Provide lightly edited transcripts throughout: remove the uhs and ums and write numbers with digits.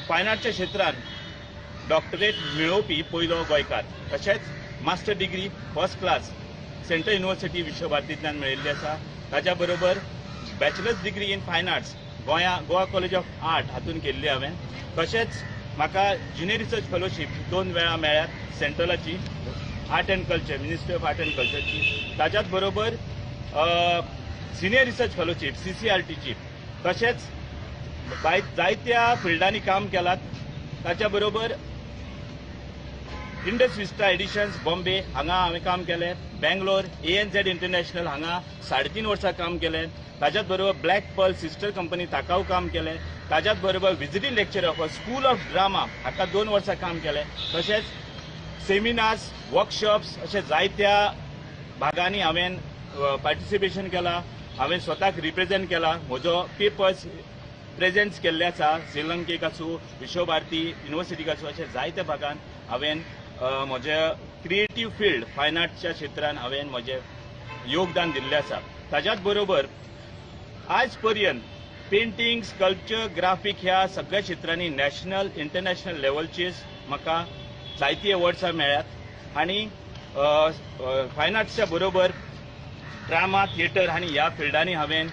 Fine आर्टच्या क्षेत्रान doctorate मेळोवपी पयलो गोंयकार. तशेंच master degree first class central university विश्वभारतींतल्यान मेळिल्ली आसा. ताच्या बरोबर bachelors degree in fine arts Goa college of art हातून केल्ली हांवें. तशेंच म्हाका ज्युनियर रिसर्च फेलोशीप 2 वेळा मेळ्ळ्यात सेंट्रलाची, art and culture, ministry of art and कल्चरची. ताच्याच बरोबर सिनियर रिसर्च फेलोशीप CCRTची. तशेंच जायत्या फिल्डांनी काम केलात. ताच्या बरोबर इंडस विस्टा एडिशन्स बॉम्बे हांगा हांवें काम केलें. बेंगलोर ANZ international हांगा 3.5 वर्सां काम केलें. ताच्याच बरोबर ब्लॅक पर्ल सिस्टर कंपनी ताकाव काम केलें. ताच्याच बरोबर visiting lecturer of school of drama हाका 2 वर्सां काम केलें. तशेंच सेमिनार्स, वर्कशॉप्स अशे जायत्या भागांनी हांवें पार्टिसिपेशन केलां. हांवें स्वताक रिप्रेझेंट केला. म्हजो पेपर्स प्रेजेंट्स केल्ले आसा श्रीलंकेक आसूं, विश्वभारती युनिवर्सिटीक आसूं, अशे जायत्या भागान हांवें म्हज्या क्रिएटीव फिल्ड फायन आर्ट्सच्या क्षेत्रान हांवें म्हजें योगदान दिल्लें आसा. ताच्याच बरोबर आज पर्यंत पेंटींग, स्कल्पचर, ग्राफीक ह्या सगळ्या क्षेत्रांनी नॅशनल, इंटरनॅशनल लेवलचेर म्हाका जायतीं अवॉर्ड्सां मेळ्ळ्यात. आनी फायन आर्ट्सच्या बरोबर ड्रामा, थिएटर आनी ह्या फिल्डांनी हांवें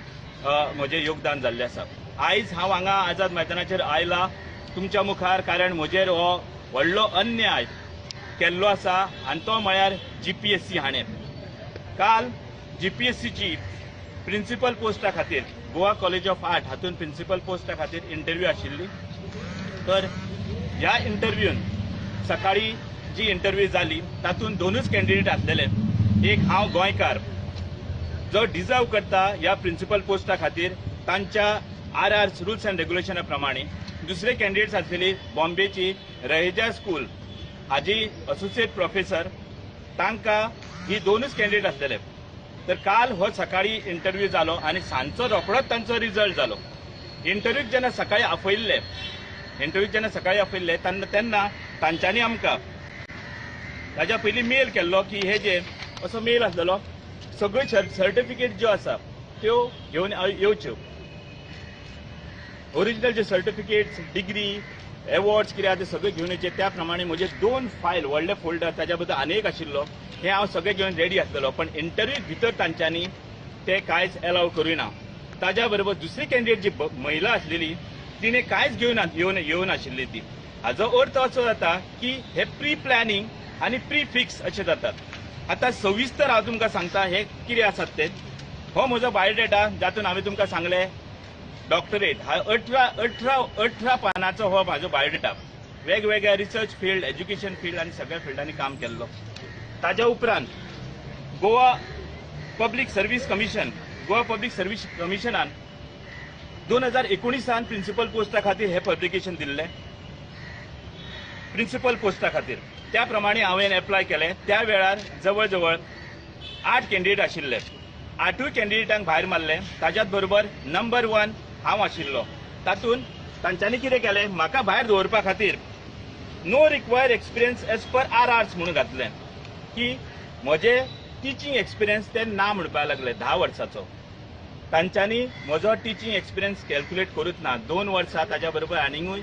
म्हजें योगदान जाल्लें आसा. आयज हांव हांगा आझाद मैदानाचेर आयला तुमच्या मुखार, कारण म्हजेर हो व्हडलो अन्याय केल्लो आसा आनी तो म्हळ्यार GPSC हाणें. काल GPSCची प्रिंसिपल पोस्टा खातीर गोवा कॉलेज ऑफ आर्ट हातून प्रिंसिपल पोस्टा खातीर इंटरव्यू आशिल्ली. तर ह्या इंटरव्यून सकाळी जी इंटरव्यू जाली तातूंत 2 कॅन्डिडेट आसलेले. एक हांव गोंयकार जो डिजर्व करता ह्या प्रिंसिपल पोस्टा खातीर तांच्या RR rules and रेग्युलेशना प्रमाणे. दुसरे कॅन्डिडेट्स आसलेली बॉम्बेची रहेजा स्कूल हाजी असोसिएट प्रोफेसर, तांकां ही 2 कॅन्डिडेट आसलेले. तर काल हो सकाळी इंटरव्यू जालो आनी सांजचो रोखडोच तांचो रिजल्ट जालो. इंटरव्यूक जेन्ना सकाळी आपयल्ले, तेन्ना तांच्यांनी आमकां ताच्या पयलीं मेल केल्लो की हे जे असो मेल आसलेलो, सगळ्यो सर्टिफिकेट ज्यो आसा त्यो घेवन येवच्यो, ओरिजिनल जे सर्टिफिकेट्स, डिग्री, एवॉर्ड्स कितें आसा ते सगळे घेवन येवचे. त्या प्रमाणे म्हजे 2 फायल व्हडले फोल्डर ताच्या बद्दल आनी एक आशिल्लो, हे हांव सगळे घेवन रेडी आसलेलो. पण इंटरव्यू भितर तांच्यांनी ते कांयच एलाव करूं ना. ताज्या बरोबर दुसरी कॅन्डिडेट जी महिला आसलेली तिणें कांयच घेवन येवन आशिल्ली ती. हाजो अर्थ असो जाता की हे प्री प्लॅनिंग आनी प्री फिक्स अशें जातात. आतां सविस्तर हांव तुमकां सांगता हे कितें आसात ते. हो म्हजो बायोडेटा जातून हांवें तुमकां सांगलें डॉक्टरेट, हा 18 पानाचो हो म्हाजो बायोडेटा. वेगवेगळ्या रिसर्च फिल्ड, एज्युकेशन फिल्ड आनी सगळ्या फिल्डांनी काम केल्लो. ताज्या उपरांत Goa public service commission, Goa public service कमिशनान 2019 प्रिंसिपल पोस्टा खातीर हें पब्लिकेशन दिल्लें प्रिंसिपल पोस्टा खातीर. त्या प्रमाणे हांवें एप्लाय केलें. त्या वेळार जवळ जवळ 8 कॅन्डिडेट आशिल्ले. 8 कॅन्डिडेटांक भायर मारले. ताच्याच बरोबर नंबर 1 हांव आशिल्लो. तातूंत तांच्यांनी कितें केलें, म्हाका भायर दवरपा खातीर no required experience as per RRs म्हणून घातलें की म्हजे टिचींग एक्सपिरियन्स ते ना म्हणपाक लागले 10 वर्साचो. तांच्यांनी म्हजो टिचींग एक्सपिरियन्स कॅल्क्युलेट करूच ना. 2 वर्सां ताच्या बरोबर आनीकूय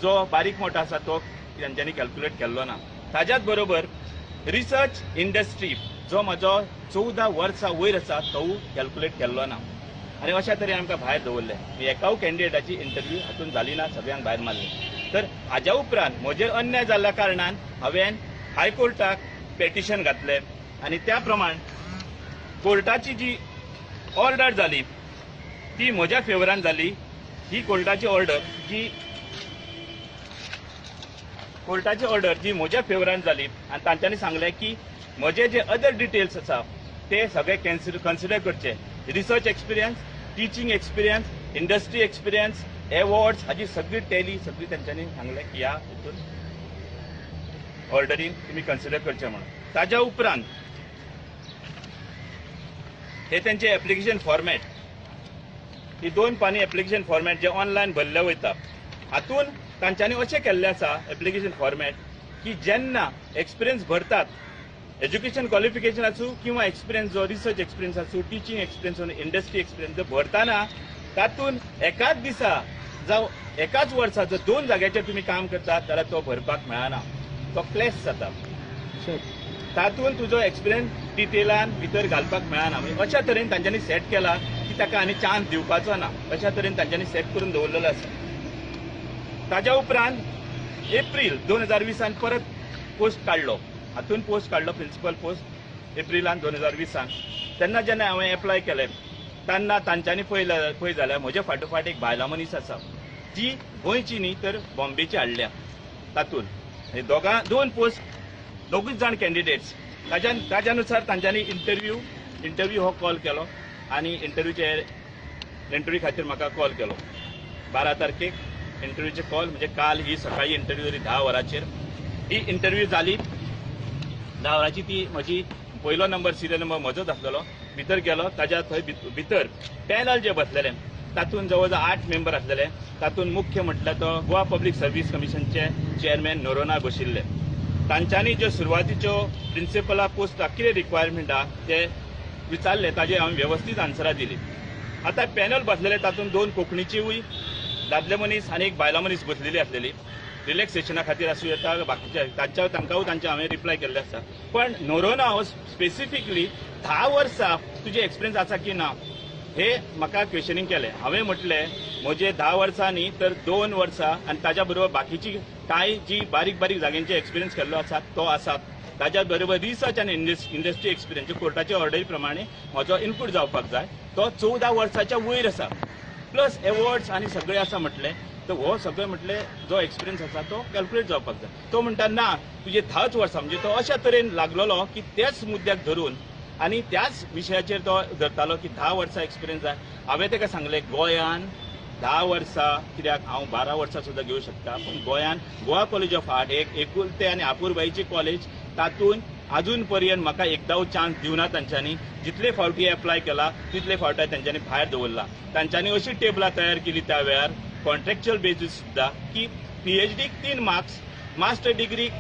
जो बारीक मोठो आसा तो तांच्यांनी कॅल्क्युलेट केल्लो ना. ताच्याच बरोबर रिसर्च इंडस्ट्री जो म्हजो 14 वर्सां वयर आसा तो कॅल्क्युलेट केल्लो ना. आनी अशा तरेन आमकां भायर दवरले. एकाव कॅन्डिडेटाची इंटरव्यू हातून जाली ना, सगळ्यांक भायर मारले. तर हाज्या उपरांत म्हजेर अन्याय जाल्ल्या कारणान हांवें हायकोर्टाक पेटिशन घातलें आनी त्या प्रमाण कोर्टाची जी ऑर्डर जाली ती म्हज्या फेवरान जाली. ही कोर्टाची ऑर्डर जी म्हज्या फेवरान जाली आनी तांच्यांनी सांगलें की म्हजे जे अदर डिटेल्स आसा ते सगळे कन्सिडर करचे. Research experience, teaching experience, industry experience, awards हाजी सगळी टॅली सगळी तांच्यांनी सांगलें की ह्या हितून ऑर्डरीन तुमी कन्सिडर करचें म्हणून. ताज्या उपरांत हे तेंचे एप्लिकेशन फॉर्मेट, ही 2 पानी एप्लिकेशन फॉर्मेट जे ऑनलायन भरले वयता. हातून तांच्यांनी अशें केल्लें आसा एप्लिकेशन फॉर्मेट की जेन्ना एक्सपिरियन्स भरतात, एज्युकेशन क्वॉलिफिकेशन आसूं किंवा एक्सपिरियन्स जो रिसर्च एक्सपिरियन्स आसूं, टिचींग एक्सपिरियन्स आनी इंडस्ट्री एक्सपिरियन्स जो भरतना तातूंत एकाच दिसा जावं एकाच वर्सा जर 2 जाग्याचेर तुमी काम करतात जाल्यार तो भरपाक मेळना, तो क्लॅश जाता. तातूंत तुजो एक्सपिरियन्स डिटेलान भितर घालपाक मेळना. म्हणजे अशा तरेन तांच्यांनी सेट केला की ताका आनी चान्स दिवपाचो ना, अशा तरेन तांच्यांनी सेट करून दवरलेलो आसा. ताज्या उपरांत एप्रील 2020 परत पोस्ट काडलो, हातून पोस्ट काडलो प्रिंसिपल पोस्ट एप्रिलान 2020. तेन्ना जेन्ना हांवें एप्लाय केलें तेन्ना तांच्यांनी पळय जाल्यार म्हज्या फाटोफाट एक बायलां मनीस आसा जी गोंयची न्ही तर बॉम्बेची हाडल्या. तातूंत दोन पोस्ट, दोगूच जाण कॅन्डिडेट्स. ताज्या नुसार तांच्यांनी इंटरव्यू हो कॉल केलो आनी इंटरव्यू खातीर म्हाका कॉल केलो. 12 तारखेक इंटरव्यूचे कॉल, म्हणजे काल ही सकाळी इंटरव्यू जाली 10 वरांचेर. ही इंटरव्यू जाली 10 वरांची. ती म्हजी पयलो नंबर, सिरियल नंबर म्हजोच आसलेलो. भितर गेलो, ताज्या थंय भितर पॅनल जे बसलेले तातूंत जवळ जवळ 8 मेंबर आसलेले. तातूंत मुख्य म्हटल्यार तो Goa public service कमिशनचे chairman Noronha बशिल्ले. तांच्यांनी ज्यो सुरवातीच्यो प्रिंसिपला पोस्टाक कितें रिक्वायरमेंट आहा ते विचारले, ताजेर हांवें वेवस्थीत आन्सरां दिली. आतां पॅनल बसलेले तातूंत 2 कोंकणीचीवूय दादले मनीस आनी एक बायलां मनीस बसलेली आसलेली. रिलॅक्सेशना खातीर आसूं येता, बाकीच्या तांच्या तांकांय तांचे हांवें रिप्लाय केल्ले आसा. पण नोरोना हो स्पेसिफिकली 10 वर्सां तुजे एक्सपिरियन्स आसा की ना हे म्हाका क्वेशनींग केलें. हांवें म्हटलें म्हजे 10 वर्सां न्ही तर 2 वर्सां आनी ताज्या बरोबर बाकीची कांय जी बारीक बारीक जाग्यांचे एक्सपिरियन्स केल्लो आसा तो आसा. ताज्या बरोबर रिसर्च आनी इंडस्ट्री एक्सपिरियन्स कोर्टाच्या ऑर्डरी प्रमाणे म्हजो इनपूट जावपाक जाय, तो 14 वर्साच्या वयर आसा, प्लस एवॉर्ड्स आनी सगळे आसा. म्हटलें तर हो सगळे म्हटलें जो एक्सपिरियन्स आसा तो कॅल्कुलेट जावपाक जाय. तो म्हणटा ना तुजे 10 वर्सां, म्हणजे तो अशा तरेन लागलेलो की त्याच मुद्द्याक धरून आनी त्याच विशयाचेर तो धरतालो की 10 वर्सां एक्सपिरियन्स जाय. हांवें ताका सांगलें गोंयान 10 वर्सां कित्याक, हांव 12 वर्सां सुद्दां घेवं शकता, पूण गोंयान गोवा कॉलेज ऑफ आर्ट एक एकुलते आनी आपुरबायची कॉलेज, तातूंत अजून पर्यंत म्हाका एकदां चान्स दिवना तांच्यांनी. जितले फावटी एप्लाय केला तितले फावटी तांच्यांनी भायर दवरला. तांच्यांनी अशी टेबलां तयार केली त्या वेळार कॉन्ट्रॅक्च्युअल बेजीस सुद्दां की पीएचडीक 3 मार्क्स, मास्टर डिग्रीक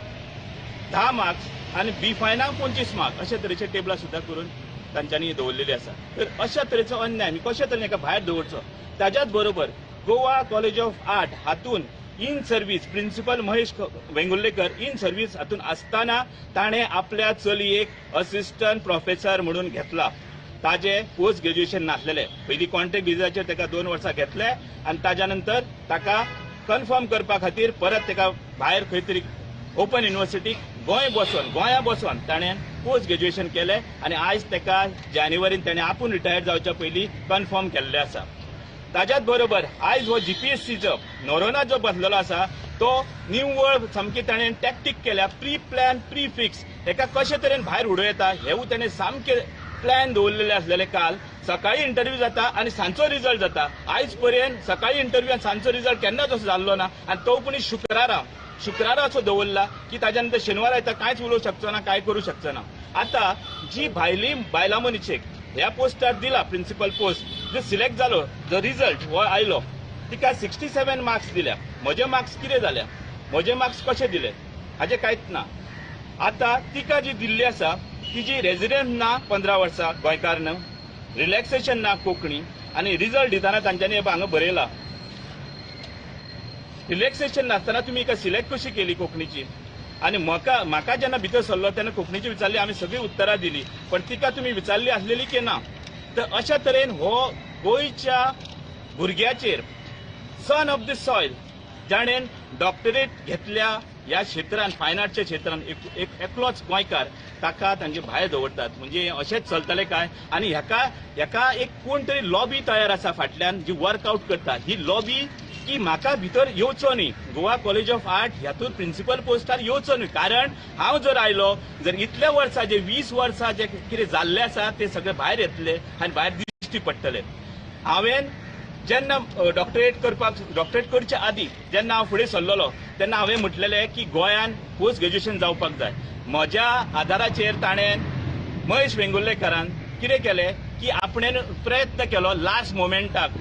10 मार्क्स आनी बी फायनाक 25 मार्क्स अशा तरेचे टेबलां सुद्दां करून तांच्यांनी दवरलेली आसा. तर अशा तरेचो अन्याय आमी कशा तरेन एका भायर दवरचो. ताज्याच बरोबर गोवा कॉलेज ऑफ आर्ट हातून in service principal Mahesh Vengurlekar in service हातून आसतना ताणें आपल्या चलयेक असिस्टंट प्रोफेसर म्हणून घेतला. ताजे पोस्ट ग्रेज्युएशन नासलेले, पयलीं कॉन्ट्रॅक्ट बेजीसाचेर ताका 2 वर्सां घेतले आनी ताज्या नंतर ताका कन्फर्म करपा खातीर परत ताका भायर खंय तरी ओपन युनिवर्सिटीक गोंय बसोन, गोंया बसोन ताणें पोस्ट ग्रेज्युएशन केलें आनी आयज ताका जानेवारीन ताणें आपूण रिटायर्ड जावच्या पयलीं कन्फर्म केल्लें आसा. ताज्याच बरोबर आयज हो जीपीएससीचो नोरोना जो बसलेलो आसा तो निव्वळ सामकी ताणें टॅक्टीक केल्या, प्री प्लॅन प्री फिक्स, हेका कशे तरेन भायर उडोवं येता हेवूय ताणें सामकें प्लॅन दवरलेले आसलेले. काल सकाळी इंटरव्यू जाता आनी सांजचो रिजल्ट जाता. आयज पर्यंत सकाळी इंटरव्यू आनी सांजचो रिजल्ट केन्नाच असो जाल्लो ना आनी तो पुणी शुक्रारा असो दवरला की ताज्या नंतर शेनवारा येता कांयच उलोवंक शकचो ना, कांय करूं शकचो ना. आतां जी भायली बायलां मनीशेक ह्या पोस्टार दिला प्रिंसिपल पोस्ट, जो सिलेक्ट जालो, जो रिजल्ट हो आयलो तिका 67 मार्क्स दिल्या. म्हजे मार्क्स कितें जाल्या, म्हजे मार्क्स कशे दिले हाजें कांयच ना. आतां तिका जी दिल्ली आसा तिजी रेजिडंट ना 15 वर्सां, गोंयकार न्हू, रिलॅक्सेशन ना कोंकणी, आनी रिजल्ट दितना तांच्यांनी हांगा बरयला रिलॅक्सेशन नासतना तुमी हिका सिलेक्ट कशी केली कोंकणीची. आनी म्हाका जेन्ना भितर सरलो तेन्ना कोंकणीची विचारली, आमी सगळीं उत्तरां दिली, पण तिका तुमी विचारली आसलेली की ना. तर अशा तरेन हो गोंयच्या भुरग्याचेर सन ऑफ the soil जाणें डॉक्टरेट घेतल्या ह्या क्षेत्रान, फायन आर्टच्या क्षेत्रान एकलोच गोंयकार, ताका तांचे भायर दवरतात. म्हणजे अशेंच चलतलें काय? आनी ह्याका एक कोण तरी लॉबी तयार आसा फाटल्यान जी वर्कआउट करता. ही लॉबी की म्हाका भितर येवचो न्ही, गोवा कॉलेज ऑफ आर्ट ह्यातून प्रिंसिपल पोस्टार येवचो न्ही, कारण हांव जर आयलो जर इतल्या वर्सां जे 20 वर्सां जे कितें जाल्लें आसा ते सगळे भायर येतले आनी भायर दिश्टी पडटले. हांवें जेन्ना डॉक्टरेट करच्या आदी जेन्ना हांव फुडें सरलेलो तेन्ना हांवें म्हटलेलें की गोंयान पोस्ट ग्रेज्युएशन जावपाक जाय. म्हज्या आदाराचेर ताणें महेश वेंगुर्लेकरान कितें केलें की आपणें प्रयत्न केलो लास्ट मोमेंटाक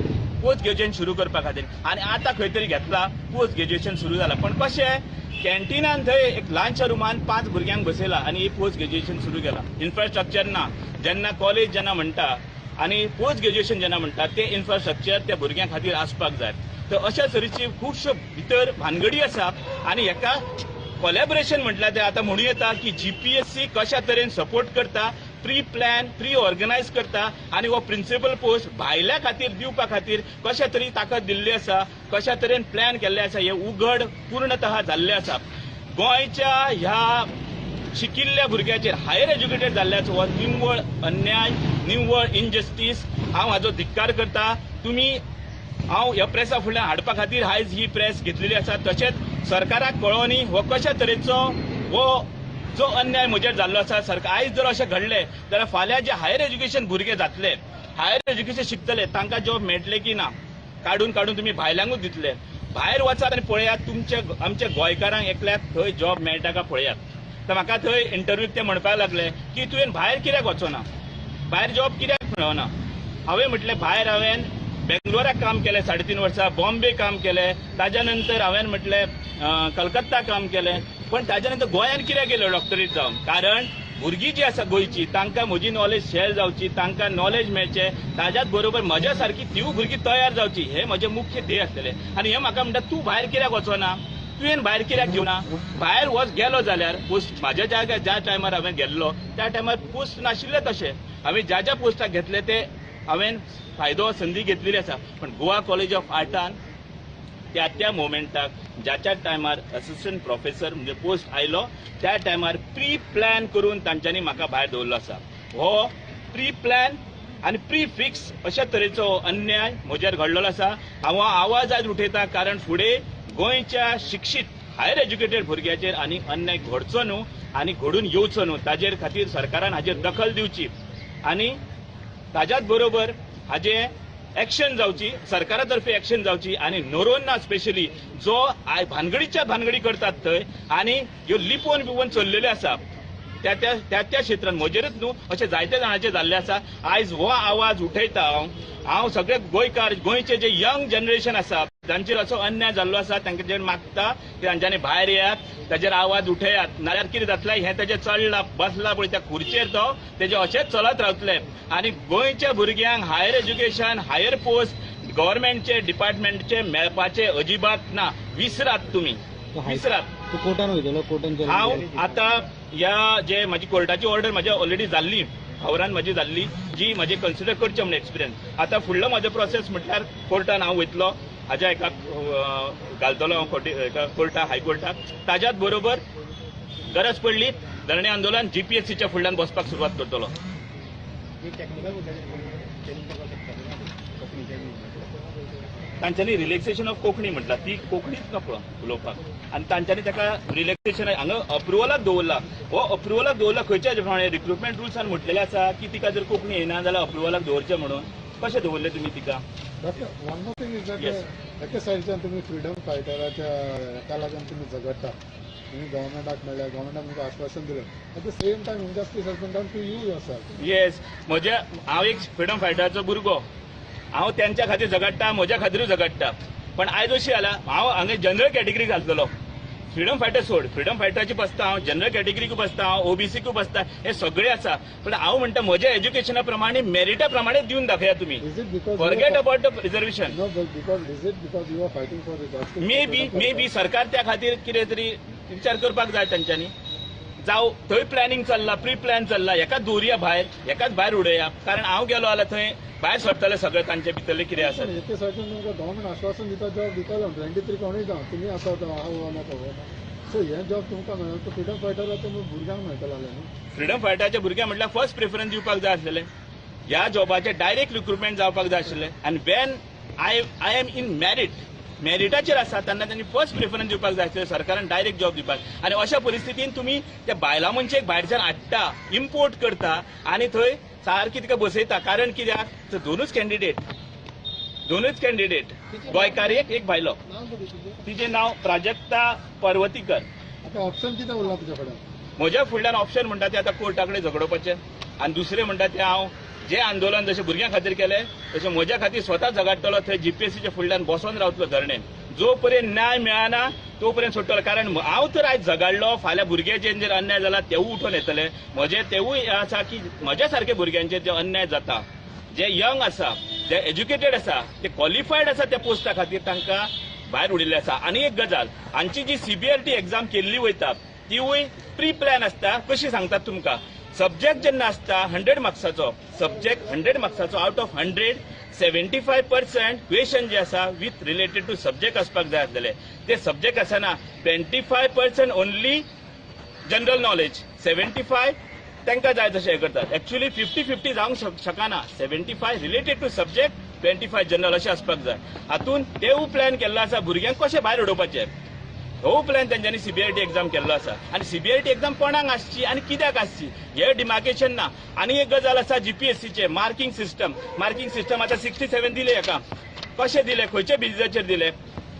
पोस्ट ग्रेज्युएशन सुरू करपा खातीर आनी आतां खंय तरी घेतला पोस्ट ग्रेज्युएशन सुरू जाला. पण कशें कॅन्टिनान थंय एक ल्हानशा रुमान 5 भुरग्यांक बसयला आनी पोस्ट ग्रेज्युएशन सुरू केला. इन्फ्रास्ट्रक्चर ना. जेन्ना कॉलेज जेन्ना म्हणटा आनी पोस्ट ग्रॅज्युएशन जेन्ना म्हणटात ते इन्फ्रास्ट्रक्चर त्या भुरग्यां खातीर आसपाक जाय. तर अशा तरेची खुबश्यो भितर भानगडी आसा आनी हेका कोलॅबरेशन म्हटल्यार ते आतां म्हणू येता की जीपीएससी कशा तरेन सपोर्ट करता, प्री प्लॅन प्री ऑर्गनायज करता आनी हो प्रिन्सिपल पोस्ट भायल्या खातीर दिवपा खातीर कशा तरी ताकद दिल्ली आसा, कशा तरेन प्लॅन केल्ले आसा, हे उघड पूर्णतः जाल्ले आसा. गोंयच्या ह्या शिकिल्ल्या भुरग्याचेर हायर एज्युकेटेड जाल्ल्याचो हो निव्वळ अन्याय, निव्वळ इनजस्टीस. हांव हाजो धिक्कार करता. तुमी हांव ह्या प्रेसा फुडल्यान हाडपा खातीर आयज ही प्रेस घेतलेली आसा. तशेंच सरकाराक कळोनी हो कशा तरेचो हो जो अन्याय म्हजेर जाल्लो आसा. सरकार आयज जर अशें घडलें जाल्यार फाल्यां जे हायर एज्युकेशन भुरगे जातले, हायर एज्युकेशन शिकतले, तांकां जॉब मेळटले की ना? काडून काडून तुमी भायल्यांकूच दितले. भायर वचात आनी पळयात तुमचे आमच्या गोंयकारांक एकल्याक थंय जॉब मेळटा काय पळयात. तर म्हाका थंय इंटरव्यूक ते म्हणपाक लागले की तुवें भायर कित्याक वचना, भायर जॉब कित्याक मेळना? हांवें म्हटलें भायर हांवें बेंगलोराक काम केलें 3.5 वर्सां, बॉम्बे काम केलें, ताज्या नंतर हांवें म्हटलें कलकत्ता काम केलें, पण ताज्या नंतर गोंयान कित्याक गेलो डॉक्टरेट जावन? कारण भुरगीं जी आसा गोंयची तांकां म्हजी नॉलेज शेअर जावची, तांकां नॉलेज मेळचें, ताज्याच बरोबर म्हज्या सारकी तिवूय भुरगीं तयार जावची, हें म्हजें मुख्य ध्येय आसलेलें. आनी हें म्हाका म्हणटा तूं भायर कित्याक वचना, तुवें भायर कित्याक घेवना? भायर वच गेलो जाल्यार पोस्ट म्हाज्या ज्या ज्या टायमार हांवें गेल्लो त्या टायमार पोस्ट नाशिल्ले, तशें हांवें ज्या ज्या पोस्टाक घेतले ते हांवें फायदो संदी घेतलेली आसा. पण गोवा कॉलेज ऑफ आर्टान त्या त्या मोमेंटाक ज्या ज्या टायमार असिस्टंट प्रोफेसर म्हणजे पोस्ट आयलो त्या टायमार प्री प्लॅन करून तांच्यांनी म्हाका भायर दवरलो आसा. हो प्री प्लॅन आनी प्री फिक्स अशा तरेचो अन्याय म्हजेर घडलेलो आसा. हांव आवाज आयज उठयता कारण फुडें गोंयच्या शिक्षीत हायर एज्युकेटेड भुरग्याचेर आनी अन्याय घडचो न्हू आनी घडून येवचो न्हू, ताजेर खातीर सरकारान हाजेर दखल दिवची आनी ताज्याच बरोबर हाजे एक्शन जावची, सरकारा तर्फे एक्शन जावची. आनी नोरोन्ना स्पेशली जो भानगडीच्या भानगडी करतात थंय आनी ह्यो लिपोवन बिपोवन चल्लेल्यो आसा त्या त्या त्या त्या क्षेत्रान म्हजेरच न्हू अशे जायते जाणांचे जाल्ले आसा. आयज हो आवाज उठयता हांव. हांव सगळे गोंयकार, गोंयचे जे यंग जनरेशन आसा जांचेर असो अन्याय जाल्लो आसा तांकां मागता की तांच्यांनी भायर येयात, ताजेर आवाज उठयात, नाजाल्यार कितें जातलें हें तेजें चडला बसला पळय त्या खुर्चेर तो तेजें अशेंच चलत रावतलें. आनी गोंयच्या भुरग्यांक हायर एज्युकेशन, हायर पोस्ट गव्हर्मेंटचे डिपार्टमेंटचे मेळपाचे अजिबात ना. विसरात तुमी, विसरात. कोर्टान वयतलो, कोर्टान हांव आतां ह्या जे म्हाजी कोर्टाची ऑर्डर म्हाजी ऑलरेडी जाल्ली, खबरान म्हाजी जाल्ली जी म्हजे कन्सिडर करचें म्हण एक्सपिरियन्स. आतां फुडलो म्हाजो प्रोसेस म्हटल्यार कोर्टान हांव वयतलो, हाज्या एका घालतलो हांव एका कोर्टा, हायकोर्टाक. ताज्याच बरोबर गरज पडली धरणे आंदोलन जीपीएससीच्या फुडल्यान बसपाक सुरवात करतलो. तांच्यांनी रिलॅक्सेशन ऑफ कोंकणी म्हटलां, ती कोंकणीच नकळो उलोवपाक आनी तांच्यांनी ताका रिलॅक्सेशन हांगा अप्रुवलाक दवरला. हो अप्रुवलाक दवरला खंयच्या प्रमाणे रिक्रुटमेंट रुल्सान म्हटलेलें आसा की तिका जर कोंकणी येना जाल्यार अप्रुवलाक दवरचें म्हणून. कशें दवरलें तुमी तिका? Doctor, one more thing is that एके सायडीच्यान तुमी फ्रिडम फायटराच्या हेका लागून तुमी झगडटा, तुमी गव्हर्मेंटाक मेळ्ळ्या, गव्हर्मेंटान तुमकां आश्वासन दिलें, at the same time injustice has been done to you yourself. Yes, म्हज्या हांव एक फ्रिडम फायटराचो भुरगो, हांव त्यांच्या खातीर झगडटा, म्हज्या खातीरूय झगडटा. पण आयज अशी जाला हांव हांगा जनरल कॅटेगरी घालतलो, फ्रिडम फायटर सोड, फ्रिडम फायटराची बसता हांव, जनरल कॅटेगरीकूय बसता हांव, ओबीसीकूय बसता, हे सगळे आसा. पण हांव म्हणटा म्हज्या एज्युकेशना प्रमाणे मेरिटा प्रमाणे दिवन दाखया तुमी. Is it because forget about the reservation. No, because is it because you are fighting for the justice? May be सरकार त्या खातीर कितें तरी विचार करपाक जाय तांच्यांनी. जावं थंय प्लॅनिंग चल्ला, प्री प्लॅन चल्ला, हेकाच दवरुया भायर, हेकाच भायर उडोवया. कारण हांव गेलो जाल्यार थंय भायर सरतले सगळे तांचे भितरले कितें आसा. एके सायडीन तुमकां गव्हर्मेंट आश्वासन दिता जॉब दितालो, 23 कोणूय जावं, तुमी आसात, हांव ना, हो ना, सो हें जॉब तुमकां मेळ्ळें, फ्रिडम फायटराच्या भुरग्यांक मेळटलें न्हू. फ्रिडम फायटराच्या भुरग्यांक म्हटल्यार फर्स्ट प्रिफरन्स दिवपाक जाय आसलेलें, ह्या जॉबाचें डायरेक्ट रिक्रुटमेंट जावपाक जाय आशिल्लें. आनी when I am in merit, मेरिटाचेर आसा तेन्ना तांणी फर्स्ट प्रिफरन्स दिवपाक जाय आसलें सरकारान डायरेक्ट जॉब दिवपाक. आनी अशा परिस्थितीन तुमी त्या बायलां मनशेक भायरच्यान हाडटा, इम्पोर्ट करता आनी थंय सारकी तिका बसयता. कारण कित्याक तर दोनूच कॅन्डिडेट गोंयकार एक, एक भायलो. तिचें नांव प्राजक्ता पर्वतीकर. आतां ऑप्शन कितें उरलां तुज्या फुड्यान? म्हज्या फुडल्यान ऑप्शन म्हणटा तें आतां कोर्टा कडेन झगडोवपाचें आनी दुसरें म्हणटा तें हांव जे आंदोलन जशें भुरग्यां खातीर केलें तशें म्हज्या खातीर स्वता झगडटलो, थंय जीपीएससीच्या फुडल्यान बसोन रावतलो धरणेन. जो पर्यंत न्याय मेळना तो पर्यंत सोडटलो. कारण हांव तर आयज झगडलो, फाल्यां भुरग्याचेर जर अन्याय जाला तेवूय उठोन येतले. म्हजें तेवूय आसा की म्हज्या सारके भुरग्यांचेर जे अन्याय जाता, जे यंग आसा, जे एज्युकेटेड आसा, ते क्वॉलिफायड आसा त्या पोस्टा खातीर तांकां भायर उडयल्ले आसा. आनी एक गजाल, हांची जी सीबीआरटी एक्झाम केल्ली वयता तिवूय प्री प्लॅन आसता. कशी सांगतात तुमकां, सब्जेक्ट जेन्ना आसता 100 मार्क्साचो सब्जेक्ट, 100 मार्क्साचो out of 100 75% question जे आसा विथ रिलेटेड टू सब्जेक्ट आसपाक जाय आसलेले, ते सब्जेक्ट आसना. 25% ओनली जनरल नॉलेज, 75 तांकां जाय तशें हें करतात. एक्चुअली 50-50 जावंक शकना. 75 रिलेटेड टू सब्जेक्ट, 25 जनरल अशें आसपाक जाय. हातून तेवूय प्लॅन केल्लो आसा भुरग्यांक कशें भायर उडोवपाचें, हो प्लॅन तेंच्यांनी सीबीआरटी एक्झाम केल्लो आसा. आनी सीबीआरटी एक्झाम कोणाक आसची आनी कित्याक आसची हे डिमार्केशन ना. आनी एक गजाल आसा, जीपीएससीचे मार्किंग सिस्टम, मार्किंग सिस्टम आतां 67 दिले हेका, कशें दिले, खंयच्या बेजीसाचेर दिले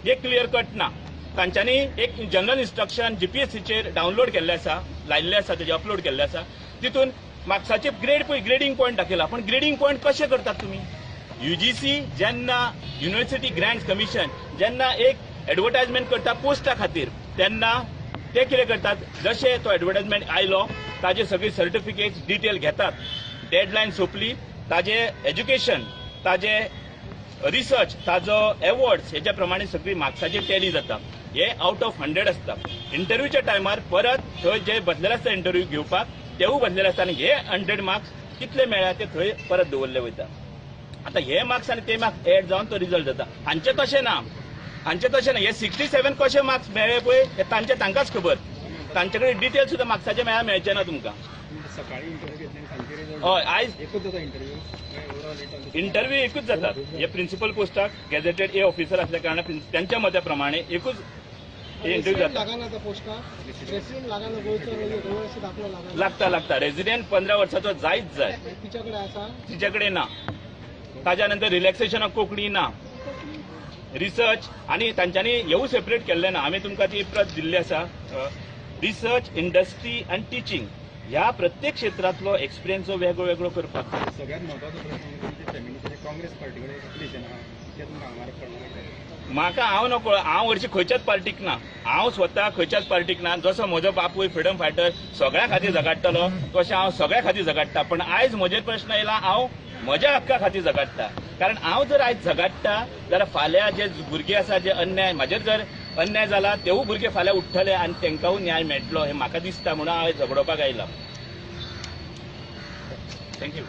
हे क्लियर कट ना. तांच्यांनी एक जनरल इन्स्ट्रक्शन जीपीएससीचेर डावनलोड केल्ले आसा, लायिल्ले आसा, तेजे अपलोड केल्ले आसा. तितून मार्क्साचे ग्रेड पळय, ग्रेडींग पॉयंट दाखयला, पूण ग्रेडींग पॉयंट कशें करतात तुमी? युजीसी जेन्ना युनिव्हर्सिटी ग्रँट्स कमिशन जेन्ना एक एडवर्टायजमेंट करता पोस्टा खातीर तेन्ना ते कितें करतात, जशें तो एडवर्टायजमेंट आयलो ताजे सगळी सर्टिफिकेट्स डिटेल घेतात, डेडलायन सोंपली, ताजे एज्युकेशन, ताजे रिसर्च, ताजो एवॉर्ड्स हेच्या प्रमाणे सगळी मार्क्साची टॅली जाता. हे आउट ऑफ 100 आसता. इंटरव्यूच्या टायमार परत थंय जे बसलेले आसता इंटरव्यू घेवपाक तेवूय बसलेले आसता आनी हे 100 मार्क्स कितले मेळ्ळ्या ते थंय परत दवरले वयता. आतां हे मार्क्स आनी ते मार्क्स एड जावन तो रिजल्ट जाता. हांचे तशें ना, हांचे तशें ना. हे 67 कशे मार्क्स मेळ्ळे पळय हे तांचे तांकांच खबर, तांचे कडेन डिटेल सुद्दां मार्क्साचे मेळचे ना तुमकां. सकाळी इंटरव्यू घेतले आनी सांजचे रिजल्ट. हय, आयज एकूच जाता इंटरव्यू, ओवरऑल इंटरव्यू एकूच जातात. हे प्रिन्सिपल पोस्टाक गॅझेटेड ए ऑफिसर असल्या कारणान त्यांच्या मता प्रमाणे एकूच इंटरव्यू जाता. लागना त्या पोस्टाक रेसिडेंट लागना, गोंयचो रहिवासी दाखलो लागना. लागता लागता रेसिडेंट 15 वर्साचो जायच जाय. तिच्या कडेन आसा, तिच्या कडेन ना. ताज्या नंतर रिलॅक्सेशन ऑफ कोंकणी ना, रिसर्च आनी तांच्यांनी हेवूय सेपरेट केल्लें ना. आमी तुमकां ती प्रत दिल्ली आसा. रिसर्च, इंडस्ट्री आनी टिचींग ह्या प्रत्येक क्षेत्रांतलो एक्सपिरियन्स जो वेगळो वेगळो करपाक जाय. सगळ्यात महत्वाचो प्रश्न म्हणजे तुमच्या फॅमिलीचे काँग्रेस पार्टी कडेन एप्लिकेशन आहा ते तुमकां हांगा पडना. म्हाका हांव नकळो, हांव हरशीं खंयच्याच पार्टीक ना, हांव स्वता खंयच्याच पार्टीक ना. जसो म्हजो बापूय फ्रिडम फायटर सगळ्या खातीर झगाडटलो तशें हांव सगळ्या खातीर झगाडटा. पण आयज म्हजेर प्रश्न येयला, हांव म्हज्या हक्का खातीर झगाडटा. कारण हांव जर आयज झगाडटा जाल्यार फाल्यां जे भुरगे आसा, जे अन्याय म्हाजेर जर अन्याय जाला तेवूय भुरगे फाल्यां उठ्ठले आनी तांकांय न्याय मेळटलो हें म्हाका दिसता, म्हणून हांव झगडोवपाक आयला. Thank you.